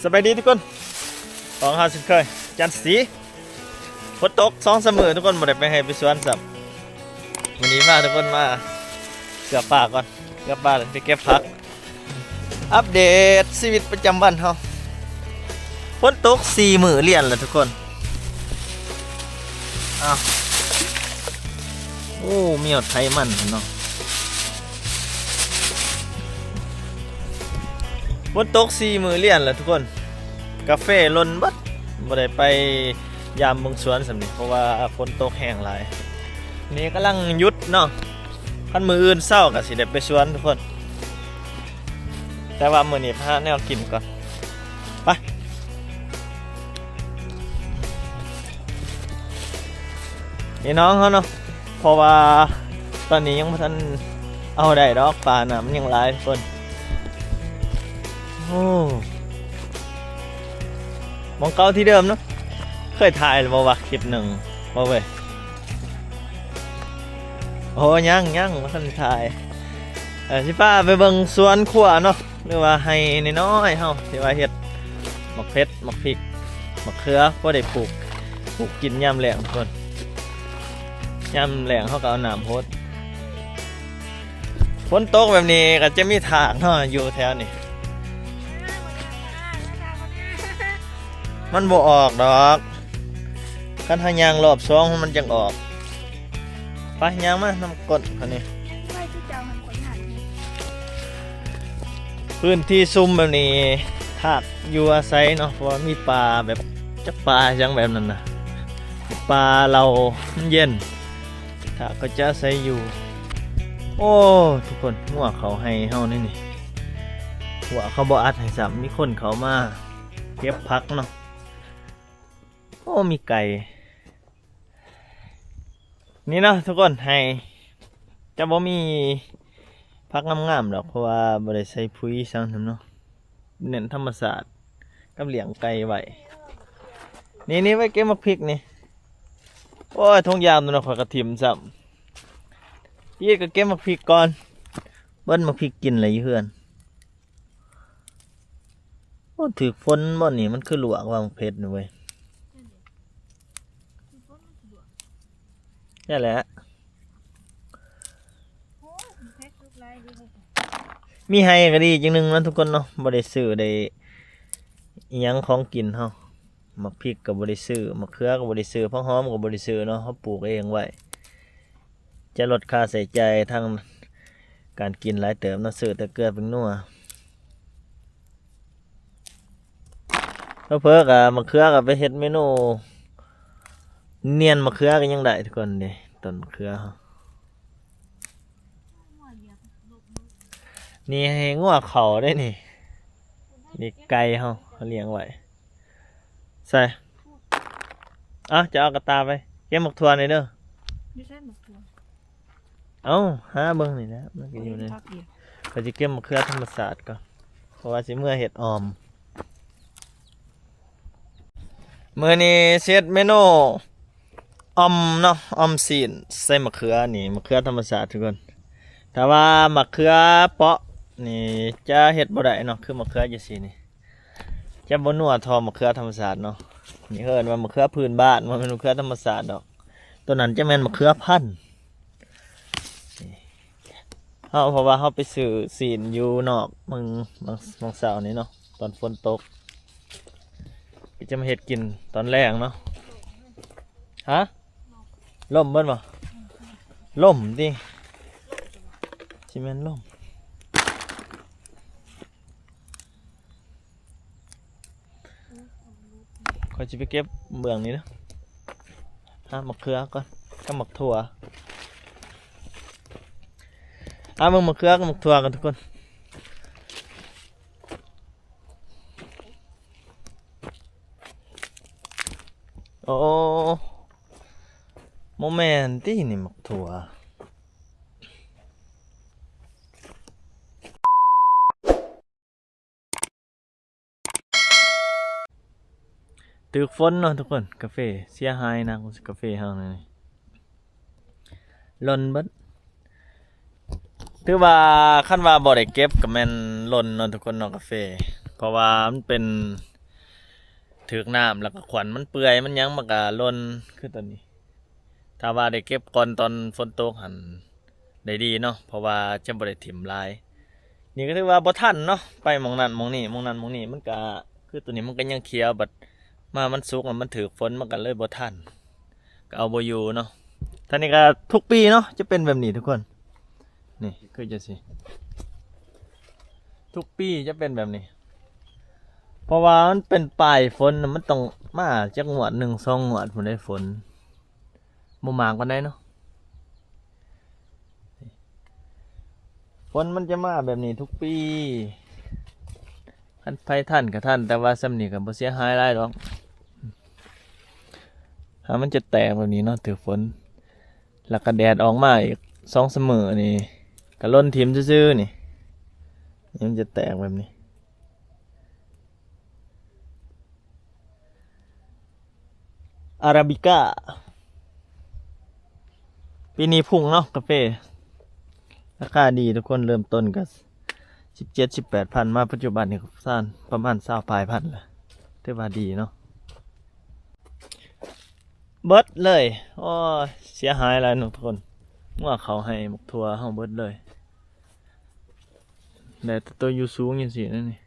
ສະບາຍດີທຸກຄົນ ພອບກັບເຮົາເຊັ່ນເຄີຍ ຈັນສີ. ຝົນຕົກສອງສາມມື້ທຸກຄົນ ບໍ່ໄດ້ໄປໄຮ່ໄປສວນຊ້ຳ. ມື້ນີ້ພາທຸກຄົນມາເກືອປ່າກ່ອນ ເກືອປ່າແລ້ວໄປເກັບຜັກ. ອັບເດດຊີວິດປະຈຳວັນເຮົາ. ຝົນຕົກສີ່ມື້ລຽນແລ້ວທຸກຄົນ. ອ້າວ ໂອ້ ມີຮອດໄຖມັນເນາະ. ຝົນຕົກສີ່ມື້ລຽນແລ້ວທຸກຄົນ ກາເຟຫຼົ່ນເບິດ ບໍ່ໄດ້ໄປຢາມເບິ່ງສວນຊ້ຳນີ້ ເພາະວ່າຝົນຕົກແຮງຫຼາຍ. ນີ້ກຳລັງຢຸດເນາະ ຄັນມື້ອື່ນເຊົ້າກໍຊິໄດ້ໄປສວນທຸກຄົນ ແຕ່ວ່າມື້ນີ້ພາແນວກິນກ່ອນ ໄປ. ນີ້ນ້ອງເຮົາເນາະ ເພາະວ່າຕອນນີ້ຍັງບໍ່ທັນເອົາໄດ້ດອກ ປານ້ຳມັນຍັງຫຼາຍຄົນ. ໂອ້ ໝ່ອງເກົ່າທີ່ເດີມເນາະ ເຄີຍຖ່າຍແລ້ວບໍ່ວະ ຄລິບໜຶ່ງບໍ່ເວີຍ? ໂອ້ ຍັງ ຍັງບໍ່ທັນໄດ້ຖ່າຍ. ເອີ ຊິພາໄປເບິ່ງສວນຄົວເນາະ ຫຼືວ່າໄຮ່ນ້ອຍໆເຮົາ ທີ່ວ່າເຮັດໝາກເຜັດ ໝາກພິກ ໝາກເຂືອ ພໍໄດ້ປູກ ປູກກິນຍາມແລ້ງທຸກຄົນ. ຍາມແລ້ງເຮົາກໍເອົານ້ຳຫົດ. ຝົນຕົກແບບນີ້ກໍຈະມີທາກເນາະ ຢູ່ແຖວນີ້ ມັນບໍ່ອອກດອກ ຄັນເຮົາຍ່າງລອບສອງມັນຈັ່ງອອກ. ໄປ ຍ່າງມານຳກົ້ນເຂົານີ້. ພື້ນທີ່ຊຸ່ມແບບນີ້ ທາກຢູ່ອາໄສເນາະ ເພາະວ່າມີປ່າແບບ ຈັກປ່າຫຍັງແບບນັ້ນນະ ປ່າເຫຼົ່າ ມັນເຢັນ ທາກກໍຈະອາໄສຢູ່. ໂອ້ ທຸກຄົນ ງົວເຂົ້າໄຮ່ເຮົານີ້ນີ້ ຂົວເຂົາບໍ່ອັດໃຫ້ຊ້ຳ ມີຄົນເຂົ້າມາເກັບຜັກເນາະ. ໂອ້ ມີໄກ່ ນີ້ເນາະທຸກຄົນ ໄຮ່ຈະບໍ່ມີຜັກງາມໆດອກ ເພາະວ່າບໍ່ໄດ້ໃສ່ປຸຍສັງນຳເນາະ ເນັ້ນທຳມະຊາດກັບລ້ຽງໄກ່ໄວ້. ນີ້ໆ ໄວ້ເກັບໝາກພິກນີ້. ໂອ້ຍ ຖົງຢາງຕົວນັ້ນຂ້ອຍກໍຖິ້ມຊ້ຳ. ອີດກໍເກັບໝາກພິກກ່ອນ ເບິ່ງໝາກພິກກິນແຫຼະຢູ່ເຮືອນ. ໂອ້ ຖືກຝົນບໍ່ນີ້ ມັນຄືລວກວ່າ ໝາກເຜັດນີ້ເວີຍ. ແມ່ນແຫຼະ ມີໄຮ່ກໍດີຈັ່ງໜຶ່ງເນາະທຸກຄົນເນາະ ບໍ່ໄດ້ຊື້ໄດ້ອີ່ຫຍັງຂອງກິນເຮົາ. ໝາກພິກກໍບໍ່ໄດ້ຊື້ ໝາກເຂືອກໍບໍ່ໄດ້ຊື້ ຜັກຫອມກໍບໍ່ໄດ້ຊື້ເນາະ ເຮົາປູກເອງໄວ້. ຈະລົດຄ່າໃຊ້ຈ່າຍທາງການກິນຫຼາຍເຕີບເນາະ ຊື້ແຕ່ເກືອແປ້ງນົວ. ເຜີໆກໍໝາກເຂືອກໍໄປເຮັດເມນູນຽນໝາກເຂືອກໍຍັງໄດ້ທຸກຄົນເດ້ ຕົ້ນໝາກເຂືອເຮົາ. ນີ້ໃຫ້ງົວເຂົ້າເດ້ນີ້ ນີ້ໄກ່ເຮົາ ເຮົາລ້ຽງໄວ້. ໃສ່ ເອົາ ຈະເອົາກະຕ່າໄປເກັບໝາກຖົ່ວນີ້ເດີ. ຢູ່ໃສໝາກຖົ່ວ? ເອົ້າ ຫາເບິ່ງນີ້ແຫຼະ ມັນກໍຢູ່ໃນ ຂ້ອຍຊິເກັບໝາກເຂືອທຳມະຊາດກ່ອນ ເພາະວ່າຊິເມືອເຮັດອ່ອມ. ມື້ນີ້ຊິເຮັດເມນູອ່ອມເນາະ ອ່ອມຊີ້ນໃສ່ໝາກເຂືອນີ້ ໝາກເຂືອທຳມະຊາດທຸກຄົນ. ຖ້າວ່າໝາກເຂືອເປາະນີ້ຈະເຮັດບໍ່ໄດ້ເນາະ ຄືໝາກເຂືອຈັ່ງຊີ້ນີ້ ຈະບໍ່ນົວທໍ່ໝາກເຂືອທຳມະຊາດເນາະ. ນີ້ເອີ້ນວ່າໝາກເຂືອພື້ນບ້ານ ບໍ່ແມ່ນໝາກເຂືອທຳມະຊາດດອກ ໂຕນັ້ນຈະແມ່ນໝາກເຂືອພັນ. ເຮົາ ເພາະວ່າເຮົາໄປຊື້ຊີ້ນຢູ່ນອກ ມື້ ມື້ເຊົ້ານີ້ເນາະ ຕອນຝົນຕົກ ກໍຈະມາເຮັດກິນຕອນແລງເນາະ. ຮະ? ລົ້ມເບິດບໍ່? ລົ້ມຕິ? ຊິແມ່ນລົ້ມ. ຂ້ອຍຊິໄປເກັບເບື້ອງນີ້ເດີ ຫາໝາກເຂືອກ່ອນ ກັບໝາກຖົ່ວ. ຫາເບິ່ງໝາກເຂືອກັບໝາກຖົ່ວກັນທຸກຄົນ. ໂອ້ ບໍ່ແມ່ນຕິນີ້ ໝາກຖົ່ວ. ຖືກຝົນເນາະທຸກຄົນ ກາເຟເສຍຫາຍໜັກ ກາເຟເຮົານີ້ ຫຼົ່ນເບິດ. ຖືວ່າຄັນວ່າບໍ່ໄດ້ເກັບກໍແມ່ນຫຼົ່ນເນາະທຸກຄົນເນາະ ກາເຟ ເພາະວ່າມັນເປັນ ຖືກນ້ຳ ແລ້ວກໍຂວັນມັນເປື່ອຍ ມັນຫຍັງ ມັນກໍຫຼົ່ນ ຄືຕອນນີ້. ຖ້າວ່າໄດ້ເກັບກ່ອນຕອນຝົນຕົກຫັ້ນໄດ້ດີເນາະ ເພາະວ່າຈະບໍ່ໄດ້ຖິ້ມຫຼາຍ. ນີ້ກໍຖືວ່າບໍ່ທັນເນາະ ໄປໝ່ອງນັ້ນໝ່ອງນີ້ ໝ່ອງນັ້ນໝ່ອງນີ້ ມັນກໍ ຄືຕົວນີ້ມັນກໍຍັງຂຽວ ບັດມາມັນສຸກແລ້ວມັນຖືກຝົນ ມັນກໍເລີຍບໍ່ທັນ ກໍເອົາບໍ່ຢູ່ເນາະ. ທ່ານນີ້ກໍທຸກປີເນາະ ຈະເປັນແບບນີ້ທຸກຄົນ ນີ້ຄືຈັ່ງຊີ້ ທຸກປີຈະເປັນແບບນີ້ ເພາະວ່າມັນເປັນປາຍຝົນ ມັນຕ້ອງມາຈັກງວດໜຶ່ງສອງງວດພຸ້ນເດ້ ຝົນ ບໍ່ມາກປານໃດເນາະ. ຝົນມັນຈະມາແບບນີ້ທຸກປີ ຄັນໃຜທັນກໍທັນ ແຕ່ວ່າຊ່ຳນີ້ກໍບໍ່ເສຍຫາຍຫຼາຍດອກ. ຖ້າມັນຈະແຕກແບບນີ້ເນາະ ຖືກຝົນ ແລ້ວກໍແດດອອກມາອີກສອງສາມມື້ນີ້ ກໍຫຼົ່ນຖິ້ມຊື່ໆ ນີ້ ມັນຈະແຕກແບບນີ້. ອາຣາບິກາ ປີນີ້ພຸ່ງເນາະ ກາເຟ ລາຄາດີທຸກຄົນ ເລີ່ມຕົ້ນກໍສິບເຈັດ ສິບແປດພັນ ມາປັດຈຸບັນນີ້ກໍປະມານຊາວປາຍພັນລະ ຖືວ່າດີເນາະ. ເບິດເລີຍ ໂອ້ຍ ເສຍຫາຍຫຼາຍເນາະທຸກຄົນ ງົວເຂົ້າໄຮ່ໝາກຖົ່ວເຮົາເບິດເລີຍ ໄດ້ແຕ່ໂຕຢູ່ສູງຈັ່ງຊີ້ນະນີ້.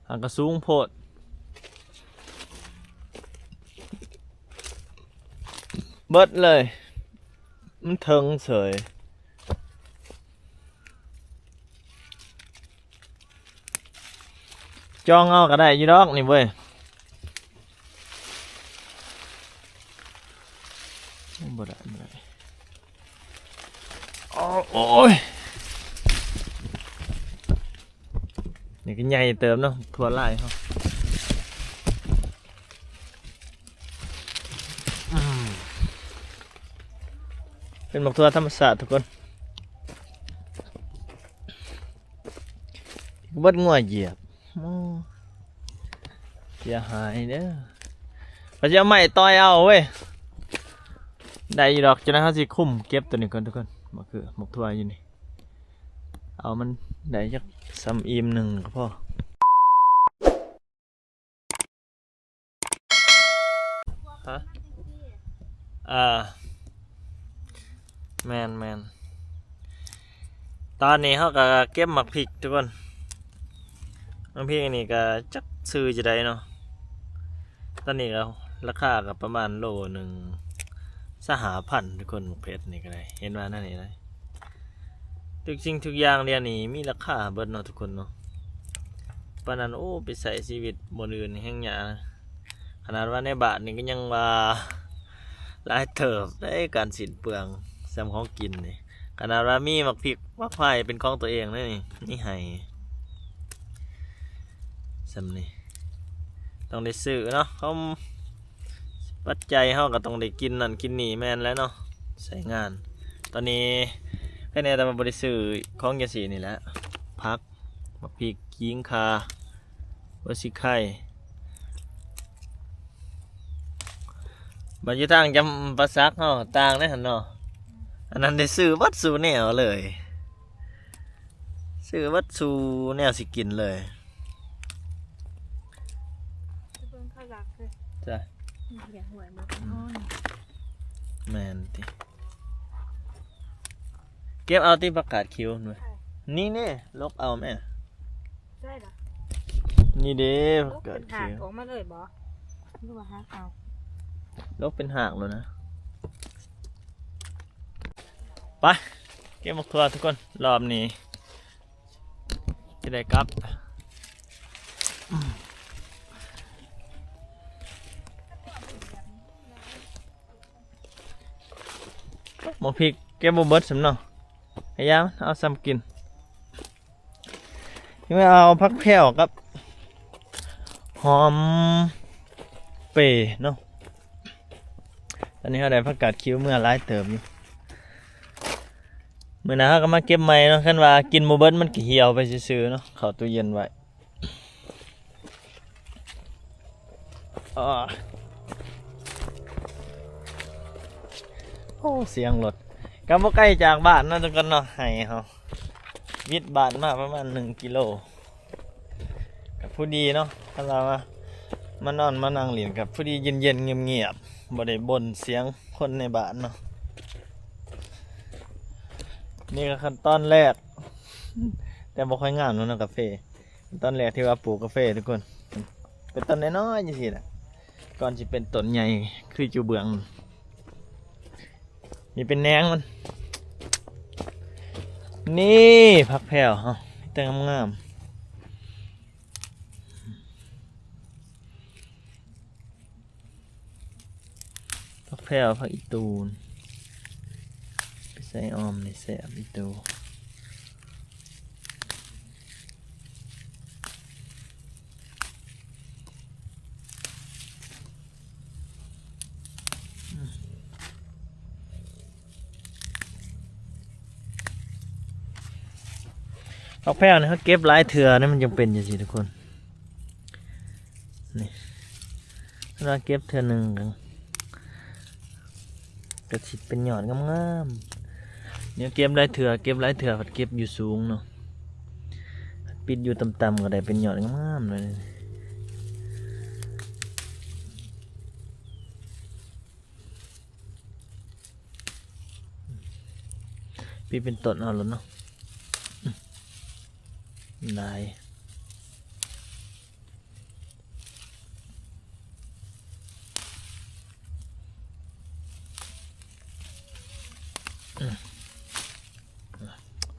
ຫາກະສູງໂພດ ເບິດເລີຍ ມັນເຖິງເສີຍ. ຈອງເອົາກໍໄດ້ຢູ່ດອກນີ້ເວີຍ ບໍ່ໄດ້ ບໍ່ໄດ້ ໂອ້ຍ ນີ້ກໍໃຫຍ່ເຕີບເນາະ ຖົ່ວລາຍເຮົາ. ອືມ ເປັນໝາກຖົ່ວທຳມະຊາດທຸກຄົນ ເບິດງົວຢຽບ ໂອ້ ເສຍຫາຍເດີ ເຂົາຊິເອົາໄມ້ຕ່ອຍເອົາເວີຍ ໄດ້ຢູ່ດອກ ຈັ່ງໃດເຮົາຊິຄຸມເກັບຕົວນີ້ກ່ອນທຸກຄົນ ໝາກເຂືອ ໝາກຖົ່ວຢູ່ນີ້ ເອົາມັນໄດ້ຈັກຊຳອີ່ມໜຶ່ງກໍພໍ. ຮະ ອ່າ ແມ່ນໆ ຕອນນີ້ເຮົາກໍເກັບໝາກພິກທຸກຄົນ ໝາກພິກອັນນີ້ກໍຈັກຊື່ຈັ່ງໃດເນາະ ຕອນນີ້ກໍລາຄາກໍປະມານໂລໜຶ່ງຊາວຫ້າພັນທຸກຄົນ ໝາກເຜັດນີ້ກໍໄດ້ ເຫັນວ່າແນວນີ້ນະ. ທຸກສິ່ງທຸກຢ່າງດຽວນີ້ມີລາຄາເບິດເນາະທຸກຄົນເນາະ ປານນັ້ນ ໂອ້ ໄປໃຊ້ຊີວິດບ່ອນອື່ນແຮ່ງຍາກ ຂະໜາດວ່າໃນບ້ານນີ້ກໍຍັງວ່າຫຼາຍເຕີບເດ້ ການສິ້ນເປືອງສ່ຳຂອງກິນນີ້ ຂະໜາດວ່າມີໝາກພິກໝາກພາຍເປັນຂອງຕົວເອງເດ້ນີ້ ນີ້ໄຮ່ສ່ຳນີ້ ຕ້ອງໄດ້ຊື້ເນາະ ເຮົາ ປັດໄຈເຮົາກໍຕ້ອງໄດ້ກິນນັ້ນກິນນີ້ແມ່ນແຫຼະເນາະ ໃຊ້ງານ. ຕອນນີ້ໃຄແດ່ແຕ່ວ່າບໍ່ໄດ້ຊື້ຂອງຈັ່ງຊີ້ນີ້ແຫຼະ ຜັກ ໝາກພິກ ຂີງຂ່າ ຫົວສີໄຄ. ບັດຢູ່ທາງຈຳປາສັກເຮົາຕ່າງເດ້ຫັ້ນເນາະ ອັນນັ້ນໄດ້ຊື້ເບິດສູ່ແນວເລີຍ ຊື້ເບິດສູ່ແນວຊິກິນເລີຍ. ເບິ່ງເຂົາລັກເລີຍ ຈ້ະ ຢາກຫວຍໝົດ ອືມ ແມ່ນຕິ ເກັບເອົາຕິ ຜັກກາດຂິວ ນີ້ເດ້ ຫຼົກເອົາແມ່ ໃຊ່ລະ ນີ້ເດ້ ຫຼົກເປັນຫາກອອກມາເລີຍບໍ ຫຼືວ່າຫັກເອົາ ຫຼົກເປັນຫາກໂລດນະ. ໄປ ເກັບໝາກຖົ່ວທຸກຄົນ ລອບນີ້ຈະໄດ້ກັບ. ໝາກພິກເກັບບໍ່ເບິດຊ້ຳເນາະ ກະຢ່າ ເອົາສ່ຳກິນ. ທີ່ວ່າເອົາຜັກແພ້ວກັບຫອມເປເນາະ. ຕອນນີ້ເຮົາໄດ້ຜັກກາດຂິວເມືອຫຼາຍເຕີບຢູ່. ມື້ໜ້າເຮົາກໍມາເກັບໃໝ່ເນາະ. ຄັນວ່າກິນບໍ່ເບິດມັນກໍຫ່ຽວໄປຊື່ໆເນາະ. ເຂົ້າຕູ້ເຢັນໄວ້. ອ້າ ໂອ້ ສຽງລົດ. ກໍບໍ່ໄກຈາກບ້ານເນາະ ທຸກຄົນເນາະ ໄຮ່ເຮົາ ວິດບ້ານມາປະມານໜຶ່ງກິໂລ ກໍພໍດີເນາະ ຄັນວ່າມາ ມານອນມານັ່ງຫຼິ້ນກໍພໍດີ ເຢັນໆ ງຽບໆ ບໍ່ໄດ້ບົ່ນສຽງຄົນໃນບ້ານເນາະ. ນີ້ກໍຂັ້ນຕອນແລກ ແຕ່ບໍ່ຄ່ອຍງາມເນາະ ກາເຟ. ຕອນແລກທີ່ວ່າປູກກາເຟ ທຸກຄົນ ເປັນຕົ້ນນ້ອຍໆ ຈັ່ງຊີ້ນະ ກ່ອນຊິເປັນຕົ້ນໃຫຍ່ຄືຢູ່ເບື້ອງ. ນີ້ເປັນແໜງມັນ ນີ້ຜັກແພວເຮົາ ມີແຕ່ງາມໆ. ຜັກແພວ ຜັກອີຕູ ໄປໃສ່ອ່ອມນີ້ແຊບອີຕູ. ຜັກແພວນີ້ ເຮົາເກັບຫຼາຍເທື່ອນີ້ ມັນຈຶ່ງເປັນຈັ່ງຊີ້ ທຸກຄົນ. ນີ້ ເວລາເກັບເທື່ອໜຶ່ງກໍ ກໍຊິເປັນຍອດງາມໆ. ແນວເກັບຫຼາຍເທື່ອ ເກັບຫຼາຍເທື່ອ ພັດເກັບຢູ່ສູງເນາະ ປິດຢູ່ຕ່ຳໆ ກໍໄດ້ເປັນຍອດງາມໆ ເລີຍ. ປີເປັນຕົ້ນເອົາໂລດເນາະ ຫຼາຍ.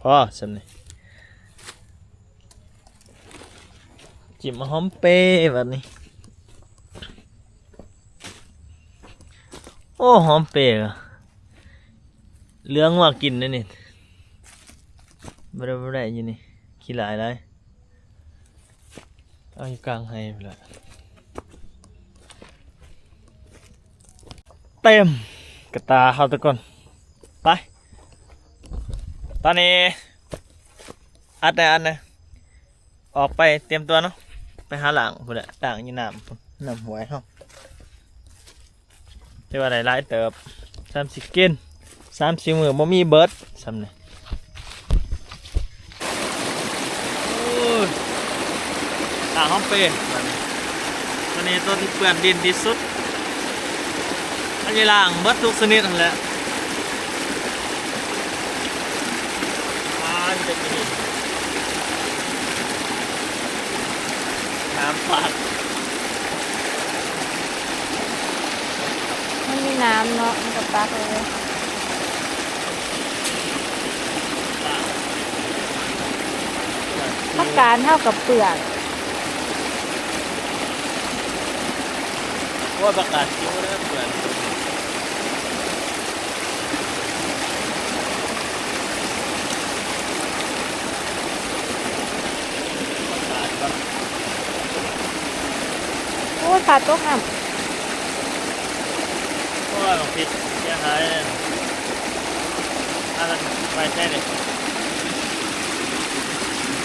ພໍສ່ຳນີ້ ຈິ້ມຫອມເປບັດນີ້. ໂອ້ ຫອມເປກໍເຫຼືອງົວກິນເດ້ນີ້ ບໍ່ໄດ້ ບໍ່ໄດ້ຢູ່ນີ້ ຂີ້ຫຼາຍຫຼາຍ. ເອົາຢູ່ກາງໄຮ່ພຸ້ນລະ ເຕັມກະຕ່າເຮົາທຸກຄົນ. ໄປ ຕອນນີ້ອັດແດ່ ອັດແດ່ ອອກໄປຕຽມຕົວເນາະ ໄປຫາລ້າງພຸ້ນແຫຼະ ລ້າງຢູ່ນ້ຳພຸ້ນ ນ້ຳຫ້ວຍເຮົາ. ຖືວ່າໄດ້ຫຼາຍເຕີບ ສາມສີ່ກິນ ສາມສີ່ມື້ບໍ່ມີເບິດສ່ຳນີ້. ໂອ້ຍ ລ້າງຫອມເປ ບັດນີ້ ຕົວນີ້ຕົວທີ່ເປື້ອນດິນທີ່ສຸດ ອັນນີ້ລ້າງເບິດທຸກຊະນິດຫັ້ນແຫຼະ. ອ້າຍ ມີແຕ່ກິນ ນ້ຳປາກ ມັນມີນ້ຳເນາະ ມັນກໍປາກເລີຍ. ຜັກກາດເຮົາກໍເປື້ອນ ໂອ້ຍ ປະກາດຄິວເດີ ເພື່ອນ. ໂອ້ຍ ປາຕົກນ້ຳ ໂອ້ຍ ບັກພິກເສຍຫາຍເລີຍ. ອັນນັ້ນໄວ້ໃສເດ?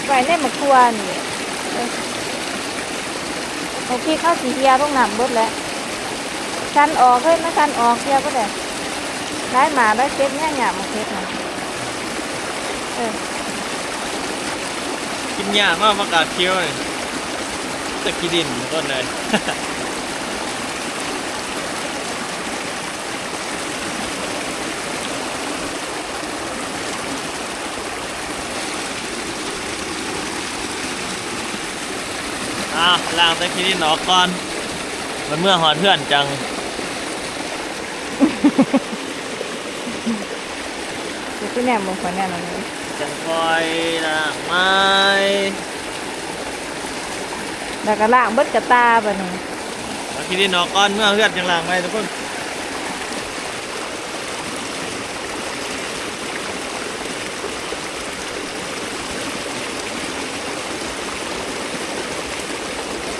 ໄວ້ໃນໝາກຖົ່ວນີ້. ເອີ ບັກພິກເຮົາຊິເຫ່ຍລົງນ້ຳເບິດແຫຼະ. ສັນອອກເຮີ້ຍ ມາສັນອອກ ເຫ່ຍເບິດແຫຼະ. ຫຼາຍໝາກ ຫຼາຍເກັບຍາກໆ ໝາກເຜັດນະ. ເອີ ກິນຍາກເນາະ ຜັກກາດຂຽວນີ້ ແຕ່ຂີ້ດິນທຸກຄົນເອີຍ. ອ້າວ ລ້າງແຕ່ຂີ້ດິນອອກກ່ອນ ບັດເມືອຮອດເຮືອນຈັ່ງ ຊິໄປແນມເບິ່ງຂ້ອຍແນມນັ້ນເລີຍ ຈັ່ງຄ່ອຍລ້າງໃໝ່. ແລ້ວກໍລ້າງເບິດກະຕ່າບາດນີ້ ເອົາຂີ້ດິນອອກກ່ອນ ເມືອເຮືອນຈັ່ງລ້າງໃໝ່ທຸກຄົນ.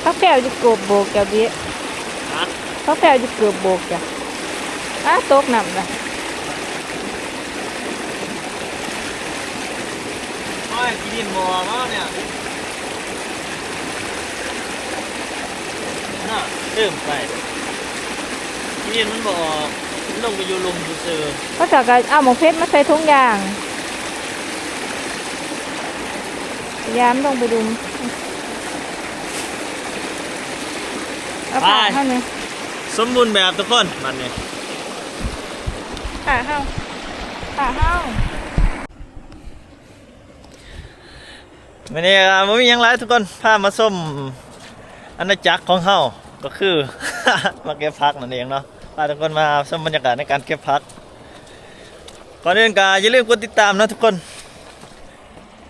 ຜັກແພວຢູ່ກົບໂບກເຈົ້າບີ. ຮະ? ຜັກແພວຢູ່ກົບໂບກເຈົ້າ. ອ້າ ຕົກນ້ຳລະ. ໂອ້ຍ ຂີ້ດິນບໍ່ອອກເນາະເນຍ ນະ ເຕີມໄປ ຂີ້ດິນມັນບໍ່ອອກ. ລົງໄປຢູ່ລຸ່ມຊື່ໆ ເຂົາເຈົ້າກໍເອົາໝາກເຜັດມາໃສ່ຖົງຢາງ ຢາມລົງໄປດຸ່ມ ເອົາຜ້າ ໄປ ເຮົານີ້ ສົມບູນແບບທຸກຄົນ ບັດນີ້ ຜ້າເຮົາ ຜ້າເຮົາ. ມື້ນີ້ກໍບໍ່ມີຫຍັງຫຼາຍທຸກຄົນ ພາມາຊົມອານາຈັກຂອງເຮົາ ກໍຄື ມາເກັບຜັກນັ້ນເອງເນາະ ພາທຸກຄົນມາຊົມບັນຍາກາດໃນການເກັບຜັກ. ກ່ອນອື່ນກໍຢ່າລືມກົດຕິດຕາມເນາະທຸກຄົນ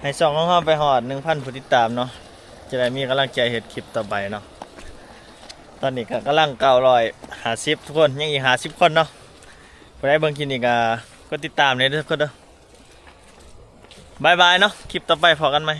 ໃຫ້ຊ່ອງຂອງເຮົາໄປຮອດໜຶ່ງພັນຜູ້ຕິດຕາມເນາະ ຈະໄດ້ມີກຳລັງໃຈເຮັດຄລິບຕໍ່ໄປເນາະ. ຕອນນີ້ກໍກຳລັງເກົ້າຮ້ອຍຫ້າສິບທຸກຄົນ ຍັງອີກຫ້າສິບຄົນເນາະ ຜູ້ໃດເບິ່ງຄລິບນີ້ກໍກົດຕິດຕາມແດ່ເດີທຸກຄົນເດີ. ບາຍບາຍເນາະ ຄລິບຕໍ່ໄປພໍ້ກັນໃໝ່.